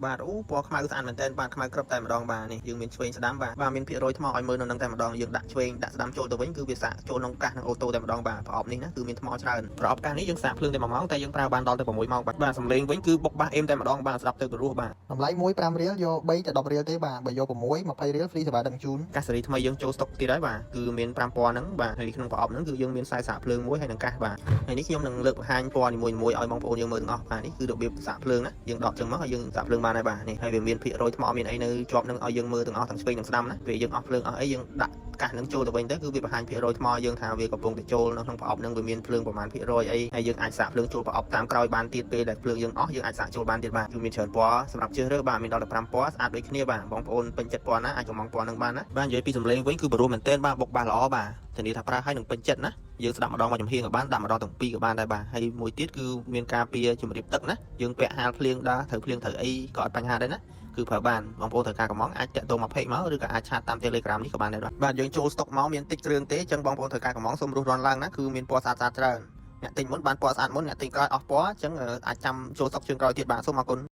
បាទអូពណ៌ខ្មៅស្អាតមែនទែនបាទខ្មៅក្រឹបតែម្ដងបាទនេះយើងមានឆ្វេងស្ដាំបាទបាទមានភាគរយថ្មឲ្យមើលនៅនឹងតែម្ដងយើងដាក់ឆ្វេងដាក់ស្ដាំចូលទៅវិញគឺវាសាកចូលក្នុងកាសនឹង auto តែម្ដងបាទប្រអប់នេះណាគឺមានថ្មច្រើនប្រអប់កាសនេះយើងសាកភ្លើងតែ1ម៉ោងតែយើងប្រើបានដល់ទៅ6ម៉ោងបាទបាទសំឡេងវិញគឺបុកបាសអេមតែម្ដងបាទស្ដាប់ទៅព្រោះបាទ តម្លៃមួយ5រៀលយក3ទៅ10រៀលទេបាទបើយក6 20រៀល free សេវាដឹកជញ្ជូន កាសសេរីថ្មីយើងចូលស្តុកទៀតហើយបាទគឺមាន5ពណ៌ហ្នឹងបាទហើយក្នុងប្រអប់ហ្នឹងគឺយើងមានខ្សែសាកភ្លើងមួយហើយនឹងកាសបាទហើយនេះខ្ញុំនឹងលើកបង្ហាញពណ៌នីមួយៗឲ្យបងប្អូនយើងមើលទាំងអស់បាទនេះគឺរបៀបសាកភ្លើងណាយើងដកចឹងមកហើយយើងសាកភ្លើងបានហើយបាទនេះហើយវាមានភាគរយថ្មមានអីនៅជាប់នឹងឲ្យយើងមើលទាំងអស់ទាំងឆ្វេងទាំងស្ដាំណាពេលយើងអស់ភ្លើងអស់អីយើងដាក់កាសនឹងចូលទៅវិញទៅគឺវាបង្ហាញភាគរយថ្មយើងថាវាកំពុងតែចូលនៅក្នុងប្រអប់ហ្នឹងវាមានភ្លើងប្រមាណភាគរយអីហើយយើងអាចសាកភ្លើងចូលប្រអប់តាមក្រោយបានទៀតពេលដែលភ្លើងយើងអស់យើងអាចសាកចូលបានទៀតបាទគឺមានច្រើនពណ៌សម្រាប់ជ្រើសរើសបាទមានដល់15ពណ៌ស្អាតដូចគ្នាបាទបងប្អូនពេញចិត្តពណ៌ណាអាចកម្មង់ពណ៌ហ្នឹងបានណាបាទនិយាយពីសំឡេងវិញគឺព្រោះមែនទែនបាទបុកបាសល្អបាទធានាថាប្រើឲ្យនឹងពេញចិត្តណាយើងស្ដាប់ម្ដងមួយចំហៀងក៏បានដាក់ម្ដងទាំងពីរក៏បានដែរបាទហើយមួយទៀតគឺមានការពារជំរាបទឹកណាយើងពាក់ហាលភ្លៀងដើរត្រូវភ្លៀងត្រូវអីក៏អត់បញ្ហាដែរណាគឺប្រើបានបងប្អូនត្រូវការកម្មង់អាចតាក់ទងមក page មកឬក៏អាច chat តាម Telegram នេះក៏បានដែរបាទយើងចូលស្តុកមកមានតិចគ្រឿងទេអញ្ចឹងបងប្អូនត្រូវការកម្មង់សូមរុះរាន់ឡើងណាគឺមានពណ៌ស្អាតស្អាតច្រើនអ្នកទិញមុនបានពណ៌ស្អាតមុនអ្នកទិញក្រោយអស់ពណ៌អញ្ចឹងអាចចាំចូលស្តុកជើងក្រោយទៀតបាទសូមអរគុណ។